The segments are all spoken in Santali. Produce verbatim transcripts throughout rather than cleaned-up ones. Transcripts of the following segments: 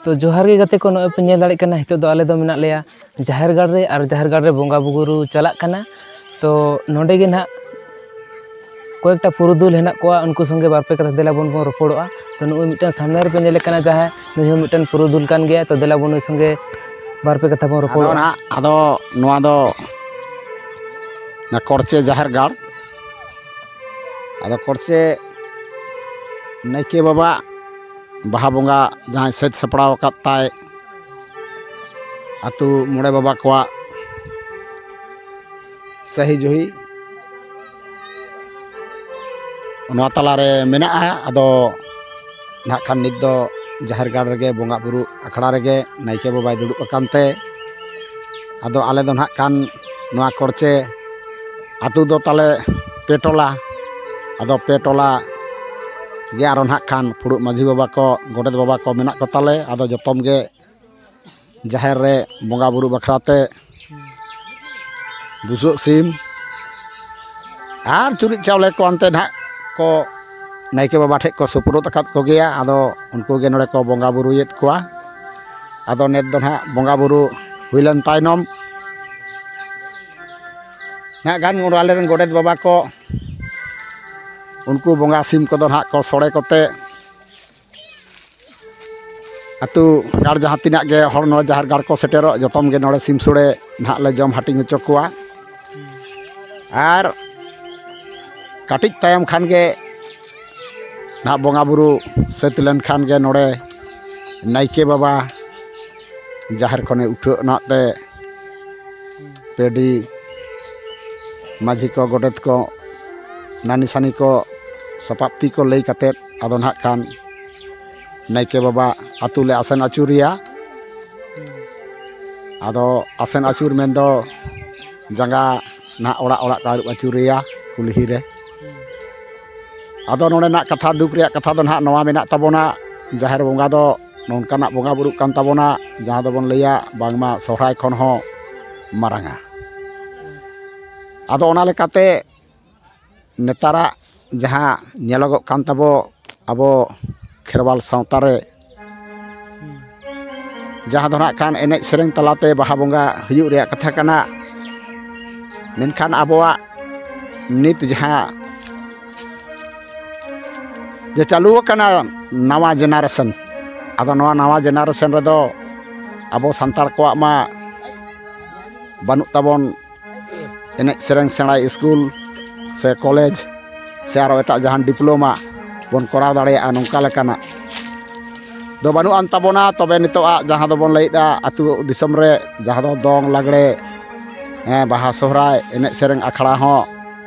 ᱛᱚ ᱡᱚᱦᱟᱨ ᱜᱮ ᱜᱟᱛᱮ ᱠᱚ, ᱱᱚᱜᱼᱚᱭ ᱯᱮ ᱧᱮᱞ ᱫᱟᱲᱮᱭᱟᱜ ᱠᱟᱱᱟ, ᱱᱤᱛᱚᱜ ᱫᱚ ᱟᱞᱮ ᱫᱚ ᱢᱮᱱᱟᱜ ᱞᱮᱭᱟ ᱡᱟᱦᱮᱨ ᱜᱟᱲ ᱨᱮ, ᱟᱨ ᱡᱟᱦᱮᱨ ᱜᱟᱲ ᱨᱮ ᱵᱚᱸᱜᱟ ᱵᱩᱨᱩ ᱪᱟᱞᱟᱜ ᱠᱟᱱᱟ᱾ ᱛᱚ ᱱᱚᱰᱮ ᱜᱮ ᱱᱟᱦᱟᱜ ᱠᱚᱭᱮᱠᱴᱟ ᱯᱩᱨᱩᱫᱷᱩᱞ ᱦᱮᱱᱟᱜ ᱠᱚᱣᱟ, ᱩᱱᱠᱩ ᱥᱚᱸᱜᱮ ᱵᱟᱨᱯᱮ ᱠᱟᱛᱷᱟ ᱫᱮᱞᱟ ᱵᱚᱱ, ᱵᱚᱱ ᱨᱚᱯᱚᱲᱚᱜᱼᱟ᱾ ᱛᱚ ᱱᱩᱜᱼᱩᱭ ᱢᱤᱫᱴᱟᱝ ᱥᱟᱢᱱᱮ ᱨᱮᱯᱮ ᱧᱮᱞᱮ ᱠᱟᱱᱟ ᱡᱟᱦᱟᱸᱭ, ᱱᱩᱭ ᱦᱚᱸ ᱢᱤᱫᱴᱟᱝ ᱯᱩᱨᱩᱫᱷᱩᱞ ᱠᱟᱱ ᱜᱮᱭᱟ᱾ ᱛᱚ ᱫᱮᱞᱟ ᱵᱚᱱ ᱱᱩᱭ ᱥᱚᱸᱜᱮ ᱵᱟᱨᱯᱮ ᱠᱟᱛᱷᱟ ᱵᱚᱱ ᱟᱫᱚ ᱨᱚᱯᱚᱲᱚᱜᱼᱟ᱾ ᱱᱟᱦᱟᱜ, ᱟᱫᱚ ᱱᱚᱣᱟ ᱫᱚ ᱚᱱᱟ ᱠᱚᱲᱪᱮ ᱡᱟᱦᱮᱨ ᱜᱟᱲ, ᱟᱫᱚ ᱠᱚᱲᱪᱮ ᱱᱟᱭᱠᱮ ᱵᱟᱵᱟ ᱵᱟᱦᱟ ᱵᱚᱸᱜᱟ ᱡᱟᱦᱟᱸᱭ ᱥᱟᱹᱛ ᱥᱟᱯᱲᱟᱣ ᱟᱠᱟᱫ ᱛᱟᱭ ᱟᱹᱛᱩ ᱢᱚᱬᱮ ᱵᱟᱵᱟ ᱠᱚᱣᱟᱜ ᱥᱟᱹᱦᱤ ᱡᱩᱦᱤ ᱱᱚᱣᱟ ᱛᱟᱞᱟᱨᱮ ᱢᱮᱱᱟᱜᱼᱟ᱾ ᱟᱫᱚ ᱱᱟᱦᱟᱜ ᱠᱷᱟᱱ ᱱᱤᱛ ᱫᱚ ᱡᱟᱦᱮᱨ ᱜᱟᱲ ᱨᱮᱜᱮ ᱵᱚᱸᱜᱟ ᱵᱩᱨᱩ ᱟᱠᱷᱲᱟ ᱨᱮᱜᱮ ᱱᱟᱭᱠᱮ ᱵᱟᱵᱟᱭ ᱫᱩᱲᱩᱵ ᱟᱠᱟᱱ ᱛᱮ, ᱟᱫᱚ ᱟᱞᱮ ᱫᱚ ᱱᱟᱦᱟᱜ ᱠᱷᱟᱱ ᱱᱚᱣᱟ ᱠᱚᱲᱪᱮ ᱟᱹᱛᱩ ᱫᱚ ᱛᱟᱞᱮ ᱯᱮ ᱴᱚᱞᱟ, ᱟᱫᱚ ᱯᱮ ᱴᱚᱞᱟ ᱜᱮ ᱟᱨᱚ ᱱᱟᱦᱟᱜ ᱠᱷᱟᱱ ᱯᱷᱩᱲᱩᱜ ᱢᱟᱹᱡᱷᱤ ᱵᱟᱵᱟ ᱠᱚ, ᱜᱚᱰᱮᱛ ᱵᱟᱵᱟ ᱠᱚ ᱢᱮᱱᱟᱜ ᱠᱚ ᱛᱟᱞᱮ᱾ ᱟᱫᱚ ᱡᱚᱛᱚᱢ ᱜᱮ ᱡᱟᱦᱮᱨ ᱨᱮ ᱵᱚᱸᱜᱟ ᱵᱩᱨᱩ ᱵᱟᱠᱷᱨᱟ ᱛᱮ ᱵᱩᱥᱟᱹᱜ ᱥᱤᱢ ᱟᱨ ᱪᱩᱨᱩᱡ ᱪᱟᱣᱞᱮ ᱠᱚ ᱚᱱᱛᱮ ᱱᱟᱦᱟᱜ ᱠᱚ ᱱᱟᱭᱠᱮ ᱵᱟᱵᱟ ᱴᱷᱮᱡ ᱠᱚ ᱥᱩᱯᱨᱩᱫ ᱟᱠᱟᱫ ᱠᱚᱜᱮᱭᱟ᱾ ᱟᱫᱚ ᱩᱱᱠᱩ ᱜᱮ ᱱᱚᱰᱮ ᱠᱚ ᱵᱚᱸᱜᱟ ᱵᱩᱨᱩᱭᱮᱫ ᱠᱚᱣᱟ᱾ ᱟᱫᱚ ᱱᱤᱛ ᱫᱚ ᱱᱟᱦᱟᱜ ᱵᱚᱸᱜᱟ ᱵᱩᱨᱩ ᱦᱩᱭ ᱞᱮᱱ ᱛᱟᱭᱱᱚᱢ, ᱱᱟᱦᱟᱜ ᱜᱟᱱ ᱟᱞᱮᱨᱮᱱ ᱜᱚᱰᱮᱛ ᱵᱟᱵᱟ ᱠᱚ ᱩᱱᱠᱩ ᱵᱚᱸᱜᱟ ᱥᱤᱢ ᱠᱚᱫᱚ ᱱᱟᱦᱟᱜ ᱠᱚ ᱥᱚᱲᱮ ᱠᱚᱛᱮ ᱟᱹᱛᱩ ᱜᱟᱲ ᱡᱟᱦᱟᱸ ᱛᱤᱱᱟᱹᱜ ᱜᱮ ᱦᱚᱲ ᱱᱚᱰᱮ ᱡᱟᱦᱮᱨ ᱜᱟᱲ ᱠᱚ ᱥᱮᱴᱮᱨᱚᱜ, ᱡᱚᱛᱚᱢ ᱜᱮ ᱱᱚᱰᱮ ᱥᱤᱢ ᱥᱚᱲᱮ ᱱᱟᱦᱟᱜ ᱞᱮ ᱡᱚᱢ ᱦᱟᱹᱴᱤᱧ ᱦᱚᱪᱚ ᱠᱚᱣᱟ᱾ ᱟᱨ ᱠᱟᱹᱴᱤᱡ ᱛᱟᱭᱚᱢ ᱠᱷᱟᱱ ᱜᱮ ᱱᱟᱦᱟᱜ ᱵᱚᱸᱜᱟ ᱵᱩᱨᱩ ᱥᱟᱹᱛ ᱞᱮᱱᱠᱷᱟᱱ ᱜᱮ ᱱᱚᱰᱮ ᱱᱟᱭᱠᱮ ᱵᱟᱵᱟ ᱡᱟᱦᱮᱨ ᱠᱷᱚᱱᱮ ᱩᱴᱷᱟᱹᱜ ᱱᱟᱦᱟᱜ ᱛᱮ ᱯᱮᱰᱤ ᱢᱟᱹᱡᱷᱤ ᱠᱚ, ᱜᱚᱰᱮᱛ ᱠᱚ, ᱱᱟᱹᱱᱤ ᱥᱟᱹᱱᱤ ᱠᱚ ᱥᱟᱯᱟᱵ ᱛᱤ ᱠᱚ ᱞᱟᱹᱭ ᱠᱟᱛᱮᱫ, ᱟᱫᱚ ᱱᱟᱦᱟᱜ ᱠᱷᱟᱱ ᱱᱟᱭᱠᱮ ᱵᱟᱵᱟ ᱟᱹᱛᱩ ᱞᱮ ᱟᱥᱮᱱ ᱟᱹᱪᱩᱨᱮᱭᱟ᱾ ᱟᱫᱚ ᱟᱥᱮᱱ ᱟᱹᱪᱩᱨ ᱢᱮᱱᱫᱚ ᱡᱟᱸᱜᱟ ᱱᱟᱦᱟᱜ ᱚᱲᱟᱜ ᱚᱲᱟᱜ ᱠᱚ ᱟᱹᱨᱩᱵ ᱟᱹᱪᱩᱨᱮᱭᱟ ᱠᱩᱞᱦᱤ ᱨᱮ᱾ ᱟᱫᱚ ᱱᱚᱰᱮᱱᱟᱜ ᱠᱟᱛᱷᱟ, ᱫᱩᱠ ᱨᱮᱭᱟᱜ ᱠᱟᱛᱷᱟ ᱫᱚ ᱱᱟᱦᱟᱜ ᱱᱚᱣᱟ ᱢᱮᱱᱟᱜ ᱛᱟᱵᱚᱱᱟ, ᱡᱟᱦᱮᱨ ᱵᱚᱸᱜᱟ ᱫᱚ ᱱᱚᱝᱠᱟᱱᱟᱜ ᱵᱚᱸᱜᱟ ᱵᱩᱨᱩᱜ ᱠᱟᱱ ᱛᱟᱵᱚᱱᱟ, ᱡᱟᱦᱟᱸ ᱫᱚᱵᱚᱱ ᱞᱟᱹᱭᱟ ᱵᱟᱝᱢᱟ ᱥᱚᱦᱨᱟᱭ ᱠᱷᱚᱱ ᱦᱚᱸ ᱢᱟᱨᱟᱝᱟ᱾ ᱟᱫᱚ ᱚᱱᱟ ᱞᱮᱠᱟᱛᱮ ᱱᱮᱛᱟᱨᱟᱜ ᱡᱟᱦᱟᱸ ᱧᱮᱞᱚᱜᱚᱜ ᱠᱟᱱ ᱛᱟᱵᱚ ᱟᱵᱚ ᱠᱷᱮᱨᱣᱟᱞ ᱥᱟᱶᱛᱟ ᱨᱮ, ᱡᱟᱦᱟᱸ ᱫᱚ ᱱᱟᱜ ᱠᱷᱟᱱ ᱮᱱᱮᱡ ᱥᱮᱨᱮᱧ ᱛᱟᱞᱟᱛᱮ ᱵᱟᱦᱟ ᱵᱚᱸᱜᱟ ᱦᱩᱭᱩᱜ ᱨᱮᱭᱟᱜ ᱠᱟᱛᱷᱟ ᱠᱟᱱᱟ᱾ ᱢᱮᱱᱠᱷᱟᱱ ᱟᱵᱚᱣᱟᱜ ᱱᱤᱛ ᱡᱟᱦᱟᱸ ᱡᱮ ᱪᱟᱹᱞᱩ ᱟᱠᱟᱱᱟ ᱱᱟᱣᱟ ᱡᱮᱱᱟᱨᱮᱥᱚᱱ, ᱟᱫᱚ ᱱᱚᱣᱟ ᱱᱟᱣᱟ ᱡᱮᱱᱟᱨᱮᱥᱚᱱ ᱨᱮᱫᱚ ᱟᱵᱚ ᱥᱟᱱᱛᱟᱲ ᱠᱚᱣᱟᱜ ᱢᱟ ᱵᱟᱹᱱᱩᱜ ᱛᱟᱵᱚᱱ ᱮᱱᱮᱡ ᱥᱮᱨᱮᱧ ᱥᱮᱬᱟ ᱥᱠᱩᱞ ᱥᱮ ᱠᱚᱞᱮᱡᱽ ᱥᱮ ᱟᱨᱚ ᱮᱴᱟᱜ ᱡᱟᱦᱟᱱ ᱰᱤᱯᱞᱳᱢᱟ ᱵᱚᱱ ᱠᱚᱨᱟᱣ ᱫᱟᱲᱮᱭᱟᱜᱼᱟ, ᱱᱚᱝᱠᱟ ᱞᱮᱠᱟᱱᱟᱜ ᱫᱚ ᱵᱟᱹᱱᱩᱜ ᱟᱱ ᱛᱟᱵᱚᱱᱟ᱾ ᱛᱚᱵᱮ ᱱᱤᱛᱚᱜᱟᱜ ᱡᱟᱦᱟᱸ ᱫᱚᱵᱚᱱ ᱞᱟᱹᱭᱮᱫᱼᱟ ᱟᱹᱛᱩ ᱫᱤᱥᱚᱢ ᱨᱮ, ᱡᱟᱦᱟᱸ ᱫᱚ ᱫᱚᱝ ᱞᱟᱜᱽᱲᱮ, ᱦᱮᱸ, ᱵᱟᱦᱟ ᱥᱚᱦᱨᱟᱭ ᱮᱱᱮᱡ ᱥᱮᱨᱮᱧ ᱟᱠᱷᱲᱟ ᱦᱚᱸ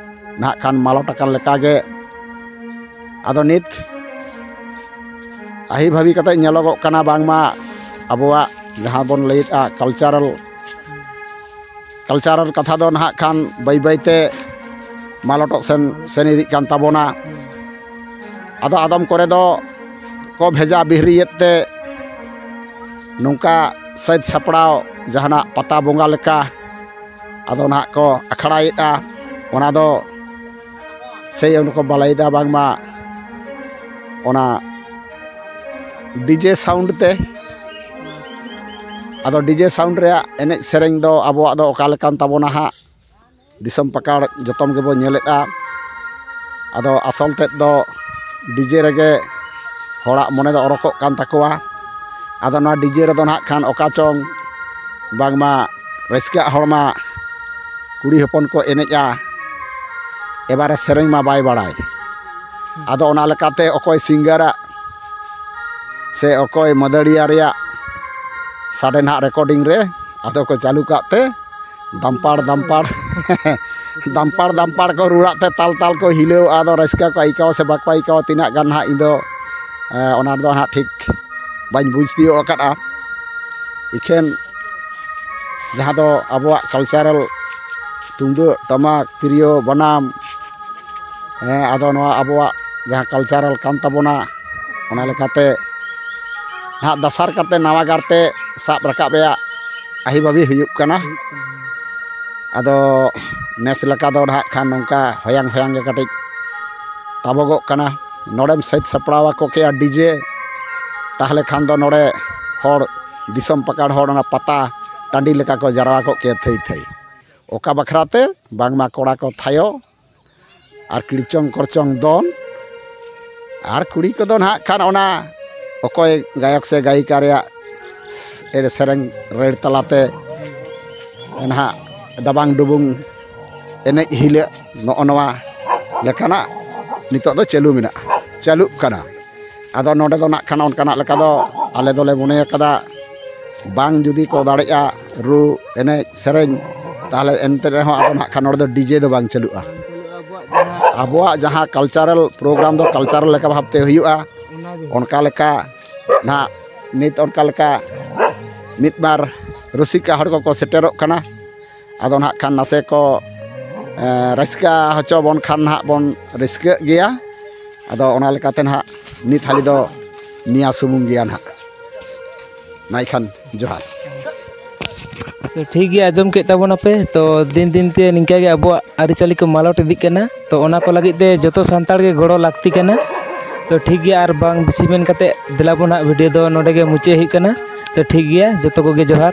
ᱱᱟᱦᱟᱜ ᱠᱷᱟᱱ ᱢᱟᱞᱚᱴ ᱟᱠᱟᱱ ᱞᱮᱠᱟᱜᱮ᱾ ᱟᱫᱚ ᱱᱤᱛ ᱟᱹᱦᱤ ᱵᱷᱟᱵᱤ ᱠᱟᱛᱮ ᱧᱮᱞᱚᱜᱚᱜ ᱠᱟᱱᱟ ᱵᱟᱝᱢᱟ ᱟᱵᱚᱣᱟᱜ ᱡᱟᱦᱟᱸ ᱵᱚᱱ ᱞᱟᱹᱭᱮᱫᱼᱟ ᱠᱟᱞᱪᱟᱨᱟᱞ, ᱠᱟᱞᱪᱟᱨᱟᱞ ᱠᱟᱛᱷᱟ ᱫᱚ ᱱᱟᱦᱟᱜ ᱠᱷᱟᱱ ᱵᱟᱹᱭ ᱵᱟᱹᱭᱛᱮ ᱢᱟᱞᱚᱴᱚᱜ ᱥᱮᱱ ᱥᱮᱱ ᱤᱫᱤᱜ ᱠᱟᱱ ᱛᱟᱵᱚᱱᱟ᱾ ᱟᱫᱚ ᱟᱫᱚᱢ ᱠᱚᱨᱮ ᱫᱚ ᱠᱚ ᱵᱷᱮᱡᱟ ᱵᱤᱦᱨᱤᱭᱮᱫ ᱛᱮ ᱱᱚᱝᱠᱟ ᱥᱟᱹᱛ ᱥᱟᱯᱲᱟᱣ ᱡᱟᱦᱟᱱᱟᱜ ᱯᱟᱛᱟ ᱵᱚᱸᱜᱟ ᱞᱮᱠᱟ ᱟᱫᱚ ᱱᱟᱦᱟᱜ ᱠᱚ ᱟᱠᱷᱲᱟᱭᱮᱫᱼᱟ᱾ ᱚᱱᱟ ᱫᱚ ᱥᱮᱭ ᱚᱱᱟ ᱠᱚ ᱵᱟᱲᱟᱭᱮᱫᱟ ᱵᱟᱝᱢᱟ ᱚᱱᱟ ᱰᱤᱡᱮ ᱥᱟᱣᱩᱱᱰ ᱛᱮ᱾ ᱟᱫᱚ ᱰᱤᱡᱮ ᱥᱟᱣᱩᱱᱰ ᱨᱮᱭᱟᱜ ᱮᱱᱮᱡ ᱥᱮᱨᱮᱧ ᱫᱚ ᱟᱵᱚᱣᱟᱜ ᱫᱚ ᱚᱠᱟ ᱞᱮᱠᱟᱱ ᱛᱟᱵᱚᱱᱟ ᱦᱟᱸᱜ, ᱫᱤᱥᱚᱢ ᱯᱟᱠᱟᱲ ᱡᱚᱛᱚᱢ ᱜᱮᱵᱚ ᱧᱮᱞᱮᱫᱼᱟ᱾ ᱟᱫᱚ ᱟᱥᱚᱞ ᱛᱮᱫ ᱫᱚ ᱰᱤᱡᱮ ᱨᱮᱜᱮ ᱦᱚᱲᱟᱜ ᱢᱚᱱᱮ ᱫᱚ ᱚᱨᱚᱠᱚᱜ ᱠᱟᱱ ᱛᱟᱠᱚᱣᱟ᱾ ᱟᱫᱚ ᱱᱚᱣᱟ ᱰᱤᱡᱮ ᱨᱮᱫᱚ ᱱᱟᱦᱟᱜ ᱠᱷᱟᱱ ᱚᱠᱟ ᱪᱚᱝ ᱵᱟᱝᱢᱟ ᱨᱟᱹᱥᱠᱟᱹᱜ ᱦᱚᱲ ᱢᱟ ᱠᱩᱲᱤ ᱦᱚᱯᱚᱱ ᱠᱚ ᱮᱱᱮᱡᱼᱟ, ᱮᱵᱟᱨᱮ ᱥᱮᱨᱮᱧ ᱢᱟ ᱵᱟᱭ ᱵᱟᱲᱟᱭ᱾ ᱟᱫᱚ ᱚᱱᱟ ᱞᱮᱠᱟᱛᱮ ᱚᱠᱚᱭ ᱥᱤᱝᱜᱟᱨᱟᱜ ᱥᱮ ᱚᱠᱚᱭ ᱢᱟᱹᱫᱟᱹᱲᱤᱭᱟ ᱨᱮᱭᱟᱜ ᱥᱟᱰᱮ ᱱᱟᱦᱟᱜ ᱨᱮᱠᱚᱨᱰᱤᱝ ᱨᱮ ᱟᱫᱚ ᱠᱚ ᱪᱟᱹᱞᱩ ᱠᱟᱜ ᱛᱮ ᱫᱟᱢᱯᱟᱲ ᱫᱟᱢᱯᱟᱲ ᱫᱟᱢᱯᱟᱲ ᱫᱟᱢᱯᱟᱲ ᱠᱚ ᱨᱩᱲᱟᱜ ᱛᱮ ᱛᱟᱞ ᱛᱟᱞ ᱠᱚ ᱦᱤᱞᱟᱹᱣ, ᱟᱫᱚ ᱨᱟᱹᱥᱠᱟᱹ ᱠᱚ ᱟᱹᱭᱠᱟᱹᱣᱟ ᱥᱮ ᱵᱟᱠᱚ ᱟᱹᱭᱠᱟᱹᱣᱟ, ᱛᱤᱱᱟᱹᱜ ᱜᱟᱱ ᱱᱟᱦᱟᱜ ᱤᱧ ᱫᱚ ᱮ, ᱚᱱᱟ ᱨᱮᱫᱚ ᱱᱟᱦᱟᱜ ᱴᱷᱤᱠ ᱵᱟᱹᱧ ᱵᱩᱡᱽ ᱛᱤᱭᱳᱜ ᱟᱠᱟᱫᱼᱟ᱾ ᱤᱠᱷᱟᱹᱱ ᱡᱟᱦᱟᱸ ᱫᱚ ᱟᱵᱚᱣᱟᱜ ᱠᱟᱞᱪᱟᱨᱟᱞ ᱛᱩᱢᱫᱟᱹᱜ ᱴᱟᱢᱟᱠ ᱛᱤᱨᱭᱳ ᱵᱟᱱᱟᱢ, ᱦᱮᱸ, ᱟᱫᱚ ᱱᱚᱣᱟ ᱟᱵᱚᱣᱟᱜ ᱡᱟᱦᱟᱸ ᱠᱟᱞᱪᱟᱨᱟᱞ ᱠᱟᱱ ᱛᱟᱵᱚᱱᱟ, ᱚᱱᱟ ᱞᱮᱠᱟᱛᱮ ᱱᱟᱦᱟᱜ ᱫᱚᱥᱟᱨ ᱠᱟᱨᱛᱮ ᱱᱟᱣᱟ ᱜᱟᱨᱛᱮ ᱥᱟᱵ ᱨᱟᱠᱟᱵ ᱨᱮᱭᱟᱜ ᱟᱹᱦᱤ ᱵᱷᱟᱵᱤ ᱦᱩᱭᱩᱜ ᱠᱟᱱᱟ᱾ ᱟᱫᱚ ᱱᱮᱥ ᱞᱮᱠᱟ ᱫᱚ ᱱᱟᱦᱟᱜ ᱠᱷᱟᱱ ᱱᱚᱝᱠᱟ ᱦᱚᱭᱟᱝ ᱦᱚᱭᱟᱝ ᱜᱮ ᱠᱟᱹᱴᱤᱡ ᱛᱟᱵᱚᱜᱚᱜ ᱠᱟᱱᱟ᱾ ᱱᱚᱰᱮᱢ ᱥᱟᱹᱛ ᱥᱟᱯᱲᱟᱣ ᱟᱠᱚ ᱠᱮᱭᱟ ᱰᱤᱡᱮ, ᱛᱟᱦᱚᱞᱮ ᱠᱷᱟᱱ ᱫᱚ ᱱᱚᱰᱮ ᱦᱚᱲ ᱫᱤᱥᱚᱢ ᱯᱟᱠᱟᱲ ᱦᱚᱲ ᱚᱱᱟ ᱯᱟᱛᱟ ᱴᱟᱺᱰᱤ ᱞᱮᱠᱟ ᱠᱚ ᱡᱟᱨᱣᱟ ᱠᱚᱜ ᱠᱮᱭᱟ ᱛᱷᱟᱹᱭ ᱛᱷᱟᱹᱭ᱾ ᱚᱠᱟ ᱵᱟᱠᱷᱨᱟ ᱛᱮ? ᱵᱟᱝᱢᱟ ᱠᱚᱲᱟ ᱠᱚ ᱛᱷᱟᱭᱚ ᱟᱨ ᱠᱤᱲᱪᱚᱝ ᱠᱚᱨᱪᱚᱝ ᱫᱚᱱ ᱟᱨ ᱠᱩᱲᱤ ᱠᱚᱫᱚ ᱱᱟᱦᱟᱜ ᱠᱷᱟᱱ ᱚᱱᱟ ᱚᱠᱚᱭ ᱜᱟᱭᱚᱠ ᱥᱮ ᱜᱟᱭᱤᱠᱟ ᱨᱮᱭᱟᱜ ᱮ-, ᱥᱮᱨᱮᱧ ᱨᱟᱹᱲ ᱛᱟᱞᱟᱛᱮ ᱱᱟᱦᱟᱜ ᱰᱟᱵᱟᱝ ᱰᱩᱵᱩᱝ ᱮᱱᱮᱡ ᱦᱤᱞᱟᱹᱜ, ᱱᱚᱜᱼᱚ ᱱᱚᱣᱟ ᱞᱮᱠᱟᱱᱟᱜ ᱱᱤᱛᱚᱜ ᱫᱚ ᱪᱟᱹᱞᱩ ᱢᱮᱱᱟᱜᱼᱟ, ᱪᱟᱹᱞᱩᱜ ᱠᱟᱱᱟ᱾ ᱟᱫᱚ ᱱᱚᱰᱮ ᱫᱚ ᱱᱟᱜ ᱠᱷᱟᱱ ᱚᱱᱠᱟᱱᱟᱜ ᱞᱮᱠᱟ ᱫᱚ ᱟᱞᱮ ᱫᱚᱞᱮ ᱢᱚᱱᱮ ᱟᱠᱟᱫᱟ, ᱵᱟᱝ ᱡᱩᱫᱤ ᱠᱚ ᱫᱟᱲᱮᱭᱟᱜᱼᱟ ᱨᱩ, ᱮᱱᱮᱡ, ᱥᱮᱨᱮᱧ, ᱛᱟᱦᱚᱞᱮ ᱮᱱᱛᱮ ᱨᱮᱦᱚᱸ ᱟᱫᱚ ᱱᱟᱜ ᱠᱷᱟᱱ ᱱᱚᱰᱮ ᱫᱚ ᱰᱤᱡᱮ ᱫᱚ ᱵᱟᱝ ᱪᱟᱹᱞᱩᱜᱼᱟ᱾ ᱟᱵᱚᱣᱟᱜ ᱡᱟᱦᱟᱸ ᱠᱟᱞᱪᱟᱨᱟᱞ ᱯᱨᱳᱜᱨᱟᱢ ᱫᱚ ᱠᱟᱞᱪᱟᱨᱟᱞ ᱞᱮᱠᱟ ᱵᱷᱟᱵᱽᱛᱮ ᱦᱩᱭᱩᱜᱼᱟ᱾ ᱚᱱᱠᱟ ᱞᱮᱠᱟ ᱱᱟᱦᱟᱜ ᱱᱤᱛ ᱚᱱᱠᱟ ᱞᱮᱠᱟ ᱢᱤᱫ ᱵᱟᱨ ᱨᱩᱥᱤᱠᱟ ᱦᱚᱲ ᱠᱚᱠᱚ ᱥᱮᱴᱮᱨᱚᱜ ᱠᱟᱱᱟ᱾ ᱟᱫᱚ ᱱᱟᱦᱟᱜ ᱠᱷᱟᱱ ᱱᱟᱥᱮ ᱠᱚ, ᱮ, ᱨᱟᱹᱥᱠᱟᱹ ᱦᱚᱪᱚ ᱵᱚᱱ ᱠᱷᱟᱱ ᱱᱟᱦᱟᱜ ᱵᱚᱱ ᱨᱟᱹᱥᱠᱟᱹᱜ ᱜᱮᱭᱟ᱾ ᱟᱫᱚ ᱚᱱᱟ ᱞᱮᱠᱟᱛᱮ ᱱᱟᱦᱟᱜ ᱱᱤᱛ ᱦᱟᱹᱞᱤ ᱫᱚ ᱱᱤᱭᱟᱹ ᱥᱩᱢᱩᱝ ᱜᱮᱭᱟ ᱱᱟᱦᱟᱜ᱾ ᱢᱟ ᱮᱱᱠᱷᱟᱱ ᱡᱚᱦᱟᱨ᱾ ᱛᱚ ᱴᱷᱤᱠ ᱜᱮᱭᱟ, ᱟᱸᱡᱚᱢ ᱠᱮᱫ ᱛᱟᱵᱚᱱᱟᱯᱮ᱾ ᱛᱚ ᱫᱤᱱ ᱫᱤᱱ ᱛᱮ ᱱᱤᱝᱠᱟ ᱜᱮ ᱟᱵᱚᱣᱟᱜ ᱟᱹᱨᱤᱪᱟᱹᱞᱤ ᱠᱚ ᱢᱟᱞᱚᱴ ᱤᱫᱤᱜ ᱠᱟᱱᱟ᱾ ᱛᱚ ᱚᱱᱟ ᱠᱚ ᱞᱟᱹᱜᱤᱫ ᱛᱮ ᱡᱚᱛᱚ ᱥᱟᱱᱛᱟᱲ ᱜᱮ ᱜᱚᱲᱚ ᱞᱟᱹᱠᱛᱤ ᱠᱟᱱᱟ᱾ ᱛᱚ ᱴᱷᱤᱠ ᱜᱮᱭᱟ, ᱟᱨ ᱵᱟᱝ ᱵᱮᱥᱤ ᱢᱮᱱ ᱠᱟᱛᱮ ᱫᱮᱞᱟ ᱵᱚᱱ ᱦᱟᱸᱜ ᱵᱷᱤᱰᱤᱭᱳ ᱫᱚ ᱱᱚᱰᱮ ᱜᱮ ᱢᱩᱪᱟᱹᱫ ᱦᱩᱭᱩᱜ ᱠᱟᱱᱟ᱾ ᱛᱚ ᱴᱷᱤᱠ ᱜᱮᱭᱟ, ᱡᱚᱛᱚ ᱠᱚᱜᱮ ᱡᱚᱦᱟᱨ᱾